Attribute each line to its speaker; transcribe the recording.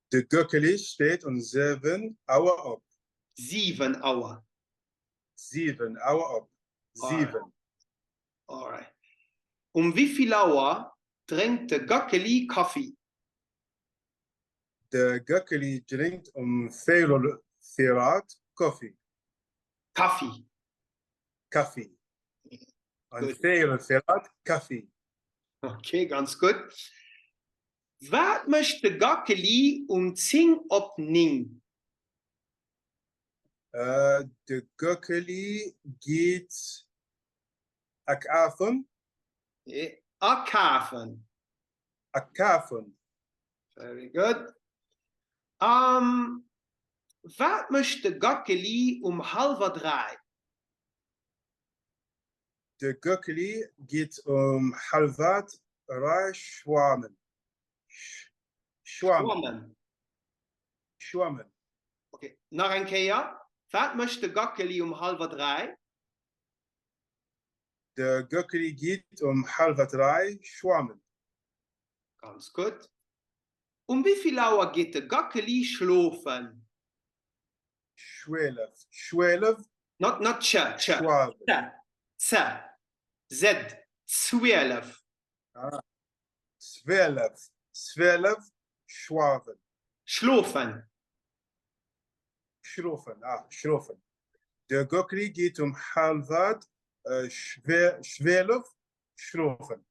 Speaker 1: De Göckeli steet um 7 Auer op.
Speaker 2: 7 Auer.
Speaker 1: 7 Auer op. 7.
Speaker 2: Alright. Um wéivill Auer drénkt de Gackeli Kaffi?
Speaker 1: De Göckeli drénkt um véierel vir 8 Koffi.
Speaker 2: Kaffi.
Speaker 1: Kaffi. Um véierel vir 8 Kaffi.
Speaker 2: Ok, ganz gutt. Wat mécht de Gackeli um 10 op 9?
Speaker 1: De Göckeli geet akafen.
Speaker 2: Akafen.
Speaker 1: Akafen.
Speaker 2: Very good. Um, wat mécht de Gackeli um hallwer 3?
Speaker 1: De Göckeli geet um hallwer 3 schwammen. Schwammen. Schwammen.
Speaker 2: Ok, nach eng Kéier. Wat mécht de Gackeli um hallwer 3?
Speaker 1: De Göckeli geet um hallwer 3 schwammen.
Speaker 2: Ganz gutt. Um wéivill Auer geet de Gackeli schlofen?
Speaker 1: Schwelef, schwelef.
Speaker 2: Not, not ch, ch. Z, z, z, 12.
Speaker 1: Ah, 12, 12, schwawen.
Speaker 2: Schlofen.
Speaker 1: Schlofen, ah, schlofen. De Göckeli geet um hallwer 12 schlofen.